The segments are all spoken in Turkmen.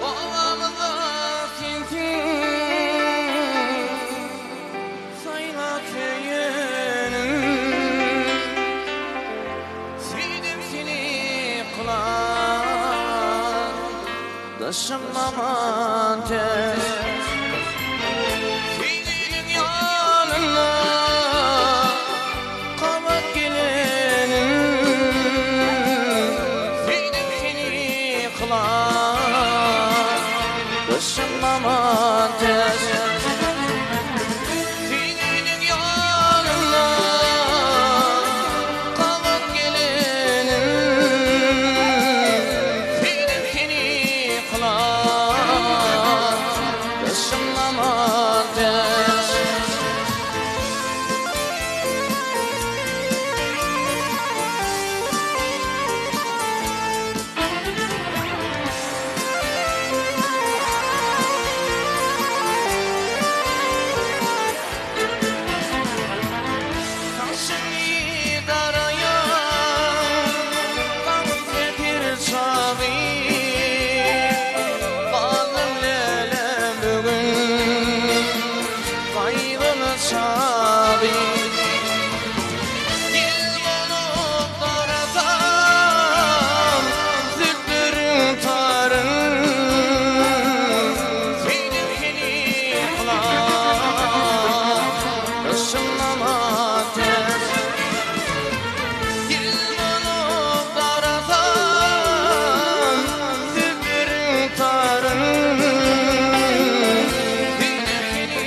Obamyzda sensiň saýlap söýenim. Söýdüm seni kylan daşym aman tez. Söýginiň ýanynda gabat gelenim. Söýdüm seni kylan daşym aman tez. Söýginiň ýanynda gabat gelenim. Söýdüm seni kylan daşym aman tez. Saçyny daraýan gaňyz getir çagy. Galdym lälem bugün gaýgyly çagy. Ýel bolup darasam zülpleriň taryn. Söýdüm seni kylan daşym aman tez. Ýel bolup darasam zülpleriň taryn. Söýdüm seni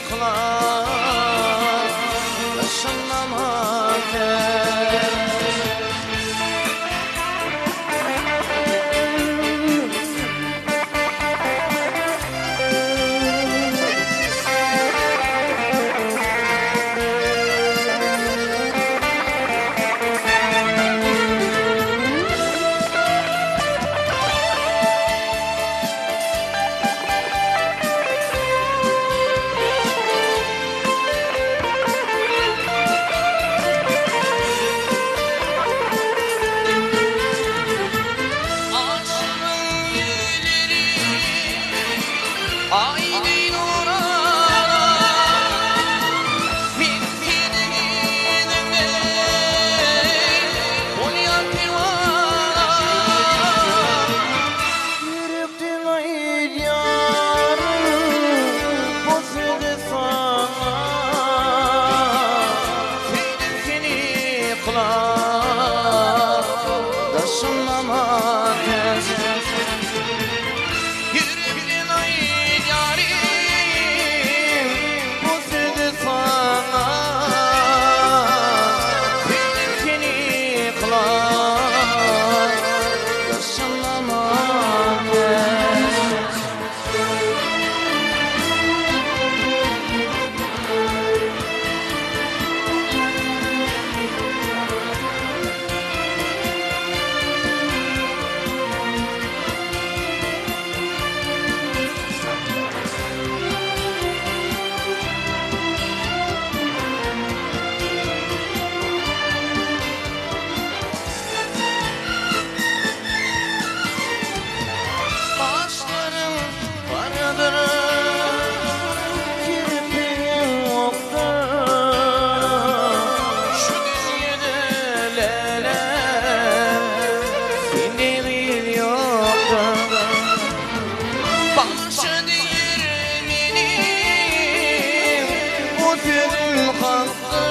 kylan daşym aman tez. Aşkın ýelleri aýdyn urara, Men seniň yzyňda bolýan perwana. Ýürekden aýdýaryn bu sözi saňa. Söýdüm seni kylan daşym aman tez. Ýürekden aýdýaryn bu sözi saňa. Söýdüm seni kylan daşym aman tez. Gaşlaryň garadyr, kirpigiň okdur. Şu dünýede lälem sende gyz ýokdur. Bagşy diýr meniň bu sözüm hakdyr.